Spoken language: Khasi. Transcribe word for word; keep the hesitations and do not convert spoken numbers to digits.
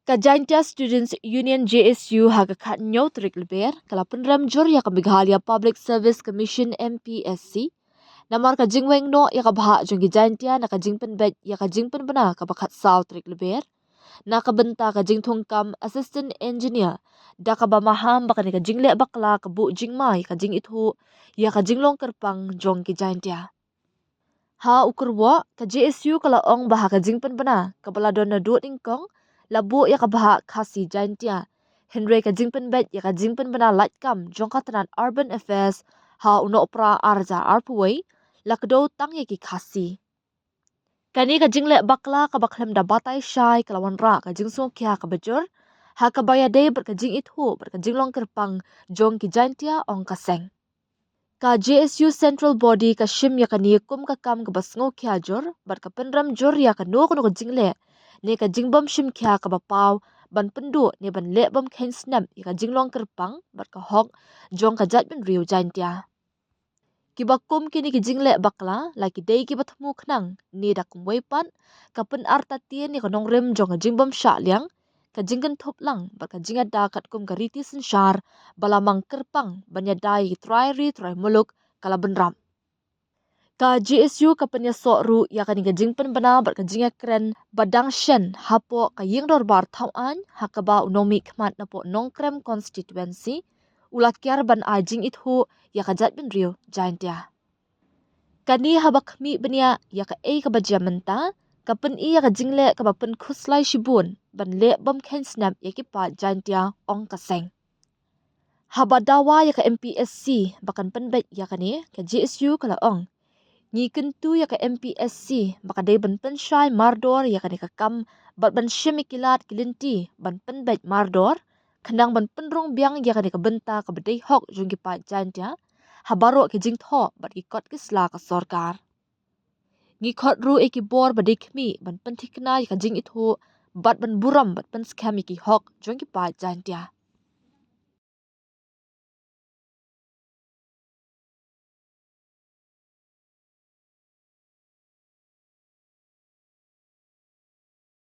Ka Jaintia Students Union, J S U, ha ka khatnïew tarik Lber ka la pynrem jur ïa ka Meghalaya Public Service Commission, M P S C, namar ka jingweng noh ïa ka bhah jong ki Jaintia na ka jingpynbeit ïa ka jingpynbna kaba khatsaw tarik Lber na ka bynta ka jingthungkam Assistant Engineer, da kaba maham ba kane ka jingleh bakla ka buh jingma ïa ka jingithuh ïa ka jinglong kyrpang jong ki Jaintia. Ha u kyrwoh, ka J S U ka la ong ba ha ka jingpynbna kaba la don naduh nyngkong la buh ïa ka bhah Khasi Jaintia, hynrei ka jingpynbeit ïa ka jingpynbna laitkam jong ka tnat Urban Affairs ha u Nohprah arhajar arphew wei la kdew tang ïa ki Khasi. Kane ka jingleh bakla kaba khlem da batai shai ka la wanrah ka jingsngewkhia kaba jur ha kaba ïadei bad ka jingithuh bad ka jinglong kyrpang jong ki Jaintia, ong ka seng. Ka J S U Central Body ka shim ïa kane kum ka kam kaba sngewkhia jur bad ka pynrem jur ïa kano kano ka jingleh ne ka jingbym shimkhia kaba paw ban pynduh ne ban leh bym kheiñ snep ïa ka jinglong kyrpang bad ka hok jong ka jaitbynriew Jaintia. Kiba kum kine ki jingleh bakla la ki dei kiba thmu khnang ne da kumwei pat ka pynartatien ïa ka nongrim jong ka jingbym shah liang, ka jingkynthup lang bad ka jingïada katkum ka riti synshar ba la mang kyrpang ban ïada ïa ki trai ri trai muluk ka la bynrap. Ka J S U ka pynïasoh ruh ïa kane ka jingpynbna bad ka jingïakren ba dang shen hapoh ka ïingdorbar thawaiñ ha kaba u nongmihkhmat napoh Nongkrem Constituency u la kiar ban ai jingithuh ïa ka jaitbynriew Jaintia. Kane haba khmih bniah ïa kaei kaba jia mynta, ka pyni ïa ka jingleh kaba pynkhuslai shibun ban leh bym kheiñ snep ïa ki paid Jaintia, ong ka seng. Haba dawa ïa ka M P S C ba kan pynbeit ïa kane, ka J S U ka la ong, ngi kyntu ïa ka M P S C ba ka dei ban pynshai mardor ïa kane ka kam bad ban shim ïa ki lad ki lynti ban pynbeit mardor khnang ban pynrung biang ïa kane ka bynta kaba dei hok jong ki paid Jaintia ha baroh ki jingthoh bad ki kot ki sla ka sorkar. Ngi khot ruh ïa ki bor ba dei khmih ban pynthikna ïa ka jingithuh bad ban burom bad pynskhem ïa ki hok jong ki paid Jaintia.